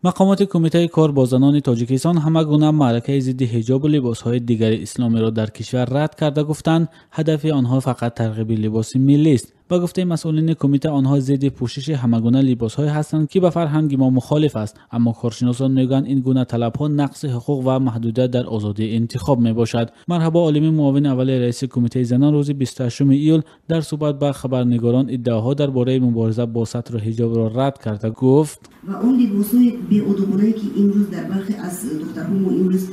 Мақомоти Кумитаи кор бо занони Тоҷикистон ҳама гуна маъракаи зидди ҳиҷобу либосҳои дигари исломиро дар кишвар рад карда, гуфтанд, ҳадафи онҳо фақат тарғиби либоси миллист. Ба гуфтаи масъулини кумита, онҳо зидди пӯшиши ҳама гуна либосҳое ҳастанд, ки ба фарҳанги мо мухолиф аст. Аммо коршиносон мегӯянд, ин гуна талабҳо нақси ҳуқуқ ва маҳдудият дар озодии интихоб мебошад. Марҳабо Олимӣ, муовини аввали раиси Кумитаи занон, рӯзи 28 июл дар суҳбат ба хабарнигорон иддаоҳо дар бораи мубориза бо сатру ҳиҷобро рад карда гуфт: Ва он либосҳои беодобонае, ки имрӯз дар бархе аз духтарҳо мо имрӯз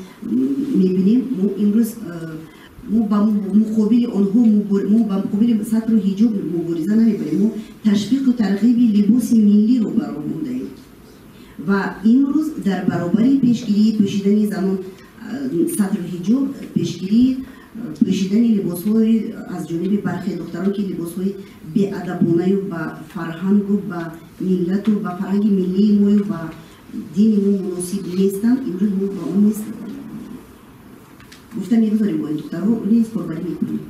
мебинем, мо имрӯз мо ба муқобили онҳо, мо ба муқобили сатру ҳиҷоб мубориза намебарем. Мо ташвиқу тарғиби либоси миллиро ба роҳ мондаем ва имрӯз дар баробари пешгирии пӯшидани занон сатру ҳиҷоб, пешгирии пӯшидани либосҳои аз ҷониби бархе духтарон, ки либосҳои беадабонаю ба фарҳангу ба миллату ба фарҳанги миллии мою ба дини мо муносиб нестанд, имрӯз мо ба он низ гуфта мегузорем, бо ин духтарҳо низ корбарӣ мекунем.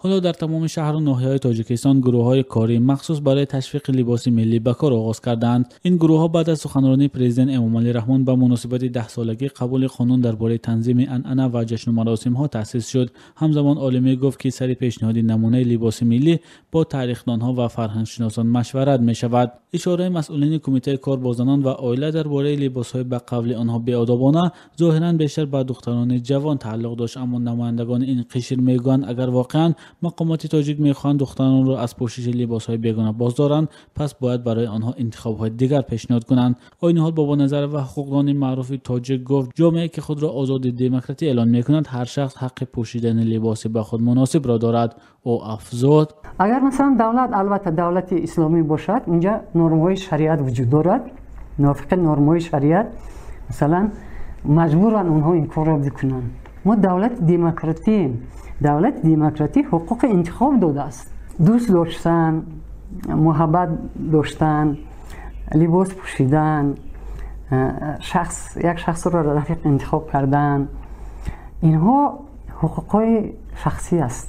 Ҳоло дар тамоми шаҳру ноҳияҳои Тоҷикистон гурӯҳҳои кории махсус барои ташвиқи либоси миллӣ ба кор оғоз кардаанд. Ин гурӯҳҳо баъд аз суханронии президент Эмомалӣ Раҳмон ба муносибати 10-солагии қабули қонун дар бораи танзими анъана ва ҷашну маросимҳо таъсис шуд. Ҳамзамон Олимӣ гуфт, ки сари пешниҳоди намунаи либоси миллӣ бо таърихдонҳо ва фарҳангшиносон машварат мешавад. Ишораи масъулини Кумитаи кор бо занон ва оила дар бораи либосҳои ба қавли онҳо беодобона зоҳиран бештар ба духтарони ҷавон тааллуқ дошт, аммо намояндагони ин қишр мегӯянд, агар воқеан мақомоти тоҷик мехоҳанд духтаронро аз пӯшиши либосҳои бегона боздоранд, пас бояд барои онҳо интихобҳои дигар пешниҳод кунанд. Ойниҳол Бобоназарова ва ҳуқуқдони маъруфи тоҷик гуфт, ҷомеае ки худро озоди демократӣ эълон мекунад, ҳар шахс ҳаққи пӯшидани либоси ба худ муносибро дорад. Ӯ афзуд: Агар масалан давлат, албатта, давлати исломӣ бошад, инҷа нормаҳои шариат вуҷуд дорад. Мувофиқи нормаҳои шариат, масалан, маҷбуранд онҳо ин корро бикунанд. Мо давлати демократием. Давлати демократӣ ҳуқуқи интихоб додааст: дӯст доштан, муҳаббат доштан, либос пӯшидан, шахс як шахсро рафиқ интихоб кардан, инҳо ҳуқуқҳои шахсӣ аст.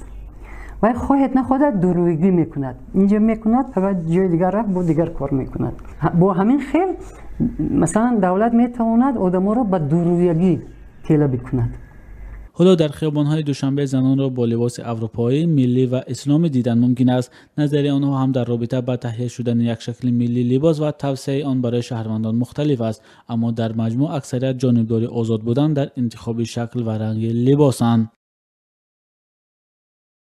Вай хоҳед нахоҳад дурӯйгӣ мекунад, инҷо мекунад, фақат ҷои дигар рафт, бо дигар кор мекунад. Бо ҳамин хел, масалан, давлат метавонад одаморо ба дурӯягӣ тела бикунад. Ҳоло дар хиёбонҳои Душанбе занонро бо либоси аврупоӣ, миллӣ ва исломӣ дидан мумкин аст. Назари онҳо ҳам дар робита ба таҳия шудани як шакли миллии либос ва тавсияи он барои шаҳрвандон мухталиф аст, аммо дар маҷмӯъ аксарият ҷонибдори озод будан дар интихоби шакл ва ранги либосанд.